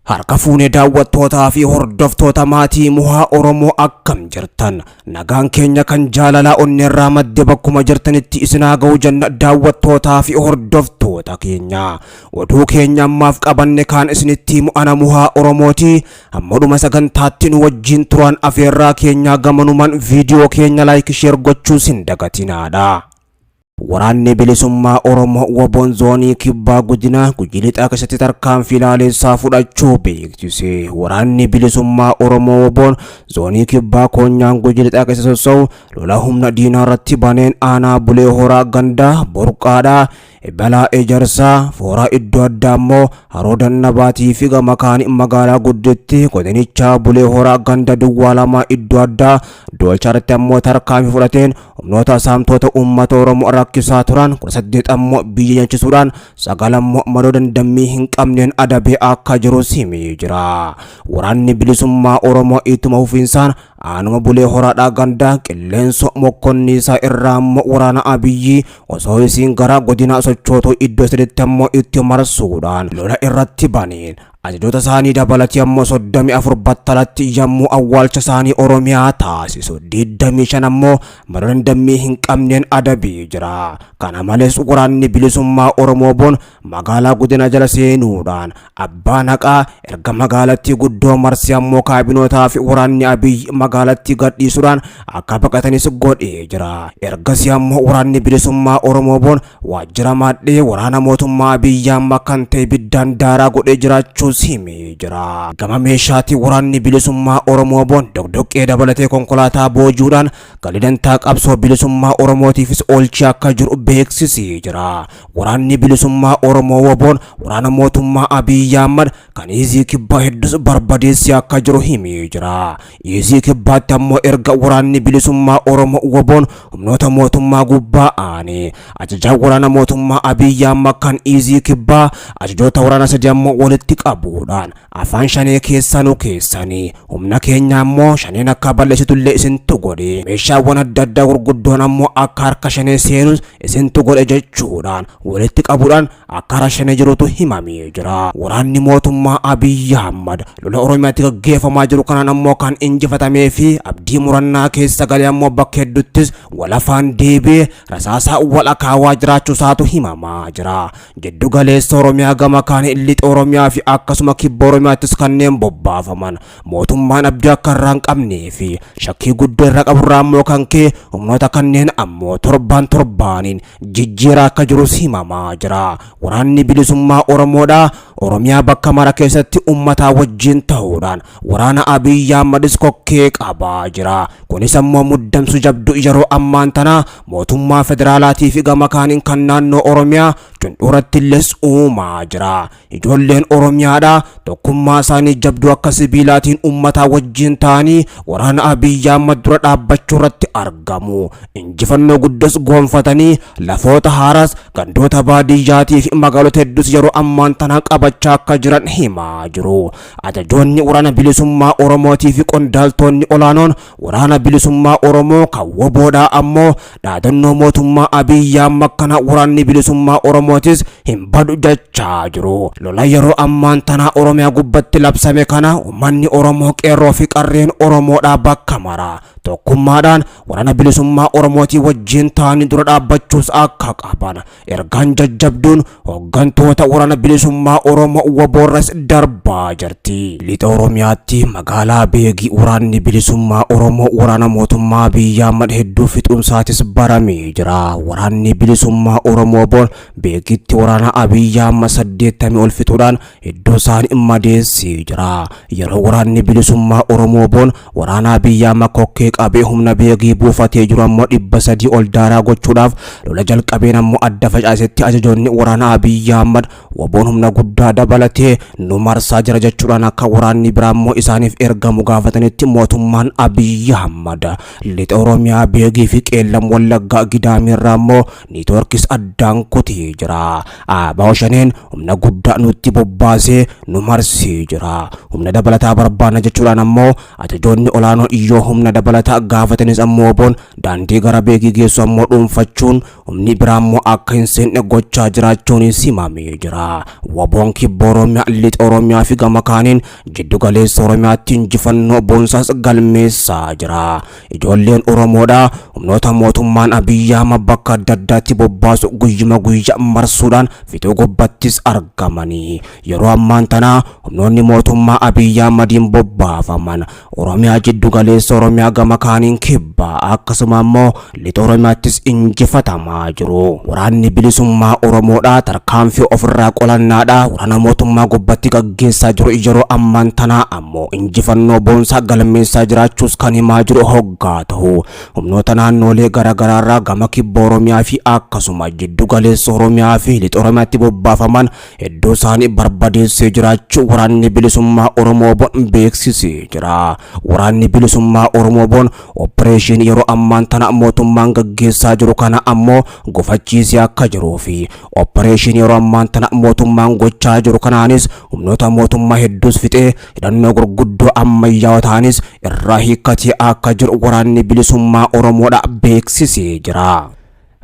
Harka fuune daawwattootaa fi hordoftoota maatii Muhaa Oromoo, akkam jirtan? Nagaan keenya kan jaalalaa onneerraa madde bakkuma jirtanitti isinaa ga'u jenna. Daawwattootaa fi hordoftoota keenya, oduu keenya ammaaf qabanne kaan isinitti himu ana Muhaa Oromooti. Hammadhuma sagantaatti nu wajjin turan afeerraa keenyaa. Gamanuman viidiyoo keenya like, share gochuus hin dagatinaadha. Waraanni Bilisummaa Oromoo WBOn Zoonii Kibbaa Godina Gujii Lixaa keessatti tarkaanfii laaleessaa fudhachuu beeksise. Waraanni Bilisummaa Oromoo WBOn Zoonii Kibbaa Koonyaan Gujii Lixaa keessa sossa'u lola humna diinaa irratti baneen aanaa Bulee Horaa gandaa Borqaadhaa, Balaa Ejersaa, Fooraa iddoo addaa immoo Haroo Dannabaatii fi gama kaan magaalaa gudditti godinichaa Bulee Horaa ganda duwwaa 2 iddoo addaa Doolchaa irratti ammoo tarkaanfii fudhateen humnoota saamtota uummata Oromoo rakkisaa turan 18 ammoo biyya nyaachisuudhaan 9 ammoo madoo dandammii hin qabneen adabee akka jirus himee jira. Waraanni Bilisummaa Oromoo ittuma fufiinsaan aanuma Bulee Horaadhaa ganda Qilleenso Mokkonniisaa irraa ammoo waraana Abiyyi osoo isiin gara godina sochootuu iddoo saditti ammoo itti marsuudhaan lola irratti baneen ajajoota isaanii dabalatee ammoo 34 battalatti yommuu awwaalcha isaanii Oromiyaa taasisu, 25 ammoo madoo dandammii hin qabneen adabee jira. Kana malees Waraanni Bilisummaa Oromoo WBOn magaalaa godina jala seenuudhaan abbaan haqaa erga magaalattii guddoo marsee ammoo kaabinootaa fi waraanni Abiyyi magaalattii gadhiisuudhaan akka baqatanis godhee jira. Ergasii ammoo Waraanni Bilisummaa Oromoo WBOn waajjira maadhee waraana mootummaa Abiyyi amma kan ta'e ibiddaan daaraa godhee jiraachuus himee jira. Gama meeshaatii Waraanni Bilisummaa Oromoo WBOn doqdoqqee dabalatee konkolaataa boojuudhaan galii dantaa qabsoo bilisummaa Oromootiifis oolchee akka jiru beeksisee jira. Waraanni Bilisummaa Oromoo WBOn waraana mootummaa Abiyyi Ahmad kan Iizii Kibbaa hedduus barbadeessee akka jiru himee jira. Iizii Kibbaatti ammoo erga Waraanni Bilisummaa Oromoo WBOn humnoota mootummaa gubbaa aanee ajajaa waraana mootummaa Abiyyi Ahmad kan Iizii Kibbaa ajajoota waraana sadi ammoo walitti qabuudhaan afaan Shanee keessaa nu keessanii, humna keenya ammoo Shaneen akka balleessitullee isintu godhe, meeshaawwan adda addaa gurguddoon ammoo akka harka Shanee seenus isintu godhe jechuudhaan walitti qabuudhaan akka harka Shanee jirutu himamee jira. Waraanni mootummaa Abiyyi Ahmad lola Oromiyaatti gaggeeffamaa jiru kanaan ammoo kan injifatamee fi abdii murannaa keessa galee ammoo bakka hedduuttis walafaan deebi'ee rasaasaa wal akaawaa jiraachuu isaatu himamaa jira. Jiddu galeessa Oromiyaa, gama kaan Lixa Oromiyaa fi akkasuma Kibba Oromiyaattis kanneen bobbaafaman mootummaan abdii akka irraa hin qabnee fi shakkii guddoo irra qaburraa ammoo kan ka'e humnoota kanneen ammoo torbaan torbaaniin jijjiiraa akka jirus himamaa jira. Waraanni Bilisummaa Oromoodha. Oromiyaa bakka mara keessatti uummataa wajjin ta'uudhaan waraana Abiyyi Ahmadis kokkee qabaa jira. Kunis ammoo muddamsu jabdu yeroo ammaan tana mootummaa federaalaatii fi gama kaaniin kan naannoo Oromiyaa cundhuuratti illee uumaa jira. Ijoolleen Oromiyaadha tokkummaa isaanii jabduu akka sibiilaatiin uummataa wajjin ta'anii waraana Abiyyi Ahmad dura dhaabbachuu irratti argamu. Injifannoo guddas goonfatanii lafoota haaraas, gandoota baadiyyaatii fi magaalota hedduus yeroo ammaan tana qabachaa akka jiran himaa jiru. Ajajoonni Waraana Bilisummaa Oromootii fi qondaaltonni olaanoon Waraana Bilisummaa Oromoo kan WBOdhaa ammoo dhaadannoo mootummaa Abiyyi Ahmad kana Waraanni Bilisummaa Oromootis hin badu jechaa jiru. Lola yeroo ammaan tana Oromiyaa gubbatti labsame kana uummanni Oromoo, qeerroo fi qarreen Oromoodhaa bakka mara tokkummaadhaan Waraana Bilisummaa Oromootii wajjin ta'anii dura dhaabbachuus akka qaban ergaan jajjabduun hooggantoota Waraana Bilisummaa Oromoo WBOrras darbaa jirti. Lixa Oromiyaatti magaalaa Beegii Waraanni Bilisummaa Oromoo waraana mootummaa biyyaa Ahmad hedduu fixuunsaatis baramee jira. Waraanni Bilisummaa Oromoo WBOn Beegitti waraana Abiyyi Ahmad 80 ol fixuudhaan iddoo isaanii madeessee jira. Yeroo Waraanni Bilisummaa Oromoo WBOn waraana Abiyyi Ahmad kokkee qabee humna Beegii buufatee jiru ammoo 300 ol daaraa gochuudhaaf lola jalqabeen ammoo adda facaasetti ajajoonni waraana Abiyyi Ahmad WBOn humna guddaa dabalatee nu marsaa jira jechuudhaan akka waraanni biraa ammoo isaaniif ergamu gaafatanitti, mootummaan Abiyyi Ahmad Lixa Oromiyaa Beegii fi Qeellam Wallaggaa Gidaamirraa ammoo niitoorkis addaan kutee jira. ABO Shaneen humna guddaa nutti bobbaasee nu marsee jira. Humna dabalataa barbaanna jechuudhaan ammoo ajajoonni olaanoo yoo humna dabalataa dabalataa gaafatanis ammoo WBOn daandii gara Beegii geessu ammoo dhuunfachuun humni biraa ammoo akka hin seenne gochaa jiraachuunis himamee jira. WBOn Kibba Oromiyaa, Lixa Oromiyaa fi gama kaaniin jiddu galeessa Oromiyaatti injifannoo boonsaas galmeessaa jira. Ijoolleen Oromoodhaa humnoota mootummaan Abiyyi Ahmad bakka adda addaatti bobbaasu guyyuma guyya marsuudhaan fixuu gubbattis argamanii. Yeroo ammaan tanaa humnoonni mootummaa Abiyyi Ahmadiin bobbaafaman Oromiyaa, jiddu galeessa Oromiyaa, gama kaaniin Kibbaa, akkasuma ammoo Lixa Oromiyaattis injifatamaa jiru. Waraanni Bilisummaa Oromoodhaa tarkaanfii ofirraa qolannaadhaa waraana mootummaa gubbatti gaggeessaa jiru yeroo ammaan tanaa ammoo injifannoo boonsaa galmeessaa jiraachuus kan himaa jiru hoggaa ta'u, humnoota naannoolee garaagaraarraa gama Kibba Oromiyaa fi akkasuma jiddu galeessa Oromiyaa fi Lixa Oromiyaatti bobbaafaman hedduu isaanii barbadeessee jiraachuu Waraanni Bilisummaa Oromoo WBOn beeksisee jira. Waraanni Bilisummaa Oromoo WBOn operation yeroo ammaan tana mootummaan gaggeessaa jiru kana ammoo gufachiisee akka jiruu fi operation yeroo ammaan tana mootummaan gochaa jiru kanaanis humnoota mootummaa hedduus fixee hidhannoo gurguddoo ammayyaawaa ta'anis irraa hiikkatee akka jiru Waraanni Bilisummaa Oromoodha beeksisee jira.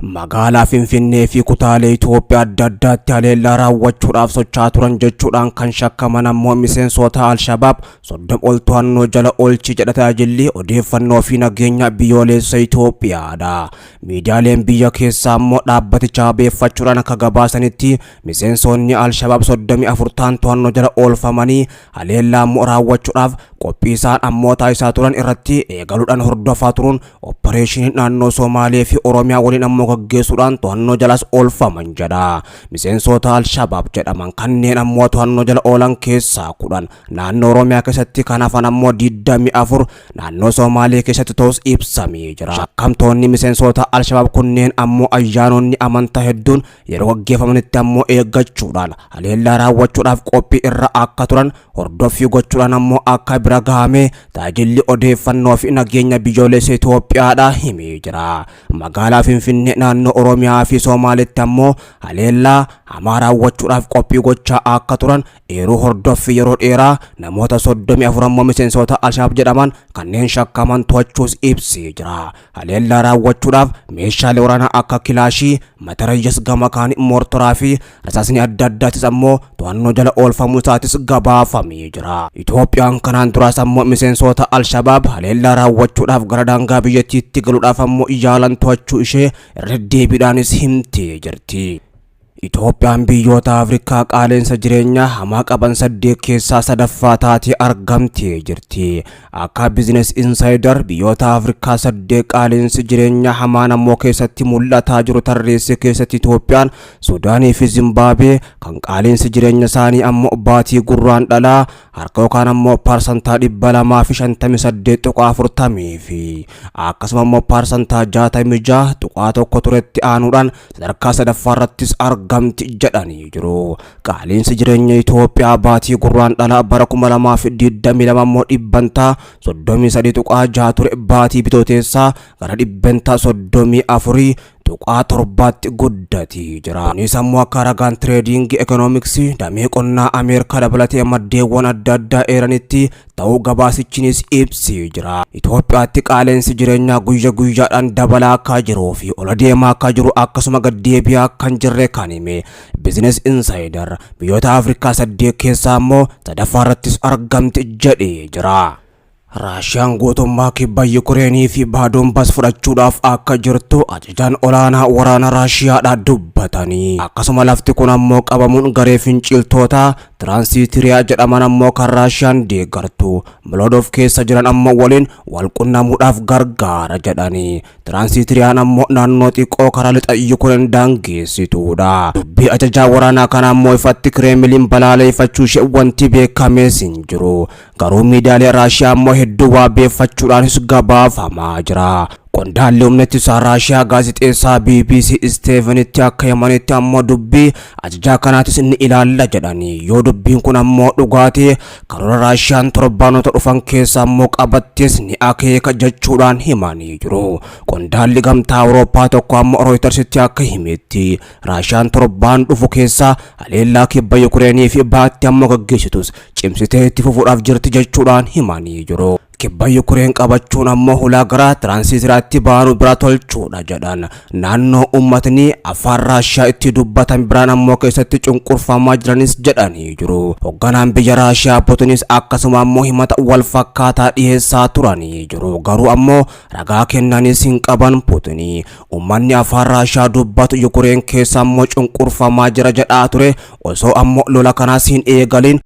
Magaalaa Finfinnee fi kutaalee Itoophiyaa adda addaatti haleellaa raawwachuudhaaf socho'aa turan jechuudhaan kan shakkaman ammoo miseensota Alshabaab 30 ol to'annoo jala oolchi jedha tajaajilli odeeffannoo fi nageenya biyyoolessa Itoophiyaadha. Miidiyaaleen biyya keessaa ammoo dhaabbaticha beeffachuudhaan akka gabaasanitti, miseensonni Alshabaab 34 ta'an to'annoo jala oolfamanii haleellaa ammoo raawwachuudhaaf qophii isaan ammoo taasisaa turan irratti eegaluudhaan hordofaa turuun opereeshinii naannoo Somaalee fi Oromiyaa waliin ammoo gaggeessuudhaan to'annoo jalas oolfaman jedha. Miseensota Alshabaab jedhaman kanneen ammoo to'annoo jala oolan keessaa 10 naannoo Oromiyaa keessatti, kan hafan ammoo 24 naannoo Somaalee keessatti ta'us ibsamee jira. Shakkamtoonni miseensota Alshabaab kunneen ammoo ayyaanonni amantaa hedduun yeroo gaggeeffamanitti ammoo eeggachuudhaan haleellaa raawwachuudhaaf qophii irra akka turan hordoffii gochuudhaan ammoo akka bira gahame tajaajilli odeeffannoo fi nageenya biyyoolessa Itoophiyaadha himee jira. Magaalaa Finfinnee, naannoo Oromiyaa fi Somaalitti ammoo haleellaa hamaa raawwachuudhaaf qophii gochaa akka turan eeruu hordoffii yeroo dheeraa namoota 34 ammoo miseensota Alshabaab jedhaman kanneen shakkaman to'achuus ibsee jira. Haleellaa raawwachuudhaaf meeshaalee waraanaa akka kilaashii, matarayyas, gama kaan moortoraa fi rasaasni adda addaatis ammoo to'annoo jala oolfamuu isaatis gabaafamee jira. Itoophiyaan kanaan duraas ammoo miseensota Alshabaab haleellaa raawwachuudhaaf gara daangaa biyyattiitti galuudhaaf ammoo yaalan to'achuu ishee irra deddeebiidhaanis himtee jirti. Itoophiyaan biyyoota Afrikaa qaala'insa jireenyaa hamaa qaban saddeet keessaa sadaffaa taatee argamtee jirti. Akka Business Insider biyyoota Afrikaa saddeet qaala'insi jireenyaa hamaan ammoo keessatti mul'ataa jiru tarreesse keessatti, Itoophiyaan Suudaanii fi Zimbaabuwee kan qaala'insi jireenya isaanii ammoo baatii Gurraandhalaa harka yookaan ammoo 258.40% fi akkasuma ammoo 66.1% turetti aanuudhaan sadarkaa sadaffaa irrattis argamti jedhanii jiru. Qaala'insi jireenya Itoophiyaa baatii Gurraandhalaa bara 2022 ammoo 33.6% ture, baatii Bitooteessaa gara 34.7%tti guddatee jira. Kunis ammoo akka ragaan Trading Economics damee qonnaa Ameerikaa dabalatee maddeewwan adda addaa eeranitti ta'uu gabaasichinis ibsee jira. Itoophiyaatti qaala'insi jireenyaa guyya guyyaadhaan dabalaa akka jiruu fi ola deemaa akka jiru akkasuma gad deebi'aa kan jirre kan hime Business Insider, biyyoota Afrikaa saddeet keessaa immoo sadaffaa irrattis argamti jedhee jira. Raashiyaan guutummaa kibba Yukureenii fi baha Doonbaas fudhachuudhaaf akka jirtu ajajaan olaanaa waraana Raashiyaadha dubbatanii. Akkasuma lafti kun ammoo qabamuun garee finciltoota Tiraansiitiriyaa jedhaman ammoo kan Raashiyaan deeggartu Moloodoof keessa jiran ammoo waliin wal qunnamuudhaaf gargaara jedhanii. Tiraansiitiriyaan ammoo naannoo xiqqoo karaa lixa Yukureen daangeessituudha. Dubbii ajajaa waraanaa kana ammoo ifatti Kireemiliin balaaleffachuu ishee wanti beekamees hin jiru. Garuu miidiyaalee Raashiyaa ammoo hedduu waabeeffachuudhaanis gabaafamaa jira. Qondaalli humna ittisaa Raashiyaa gaazexeessaa BBC Steevenitti akka himanitti ammoo dubbii ajajaa kanaatis ni ilaalla jedhanii, yoo dubbiin kun ammoo dhugaatee karoora Raashiyaan torbaanota dhufan keessa ammoo qabattes ni akeeka jechuudhaan himanii jiru. Qondaalli Gamtaa Awurooppaa tokko ammoo Rooyitersitti akka himetti, Raashiyaan torbaan dhufu keessa haleellaa kibba Yukureenii fi baatti ammoo gaggeessitus cimsitee itti fufuudhaaf jirti jechuudhaan himanii jiru. Kibba Yukureen qabachuun ammoo hulaa gara Tiraansiisiraatti baanu bira tolchuudha jedhan. Naannoo uummatni afaan Raashiyaa itti dubbatan biraan ammoo keessatti cunqurfamaa jiranis jedhanii jiru. Hoogganaan biyya Raashiyaa Puutinis akkasuma ammoo himata wal fakkaataa dhiyeessaa turanii jiru. Garuu ammoo ragaa kennanis hin qaban Puutinii. Uummanni afaan Raashiyaa dubbatu Yukureen keessa ammoo cunqurfamaa jira jedhaa ture. Osoo ammoo lola kanaas hin eegalin.